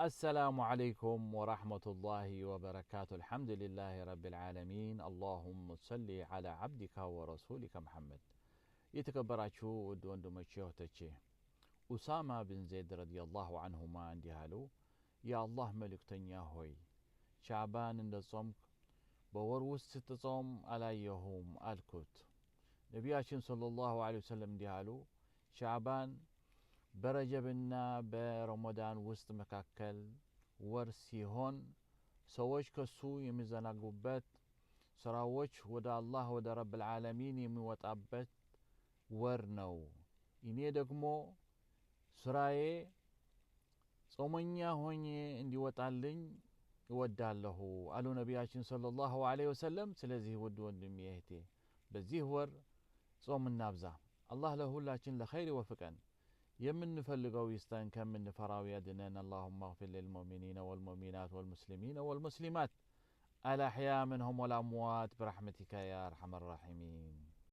السلام عليكم ورحمة الله وبركاته. الحمد لله رب العالمين. اللهم صل على عبدك ورسولك محمد። የተከበራችሁ ውድ ወንድሞቼ እህቶቼ፣ ኡሳማ ብን ዘይድ ረዲየላሁ ዐንሁማ እንዲህ አሉ፣ የአላህ መልእክተኛ ሆይ፣ ሻዕባን እንደ ጾምክ በወር ውስጥ ስትጾም አላየሁም አልኩት። ነቢያችን ሰለላሁ ዐለይሂ ወሰለም እንዲህ አሉ፣ ሻዕባን በረጀብና በረመዳን ውስጥ መካከል ወር ሲሆን ሰዎች ከሱ የሚዘናጉበት፣ ስራዎች ወደ አላህ ወደ ረብ ልዓለሚን የሚወጣበት ወር ነው። እኔ ደግሞ ስራዬ ጾመኛ ሆኜ እንዲወጣልኝ እወዳለሁ አሉ ነቢያችን ሰለላሁ ዐለይሂ ወሰለም። ስለዚህ ውድ ወንድሜ እህቴ፣ በዚህ ወር ጾም እናብዛ። አላህ ለሁላችን ለኸይር ይወፍቀን፣ የምንፈልገው ይስጠን፣ ከምንፈራው ያድነን። አላሁመ እግፊር ሊልሙእሚኒነ ወልሙእሚናት ወልሙስሊሚነ ወልሙስሊማት አልአሕያ ምንሁም ወልአምዋት ብረሕመቲከ ያ አርሐመ ራሒሚን።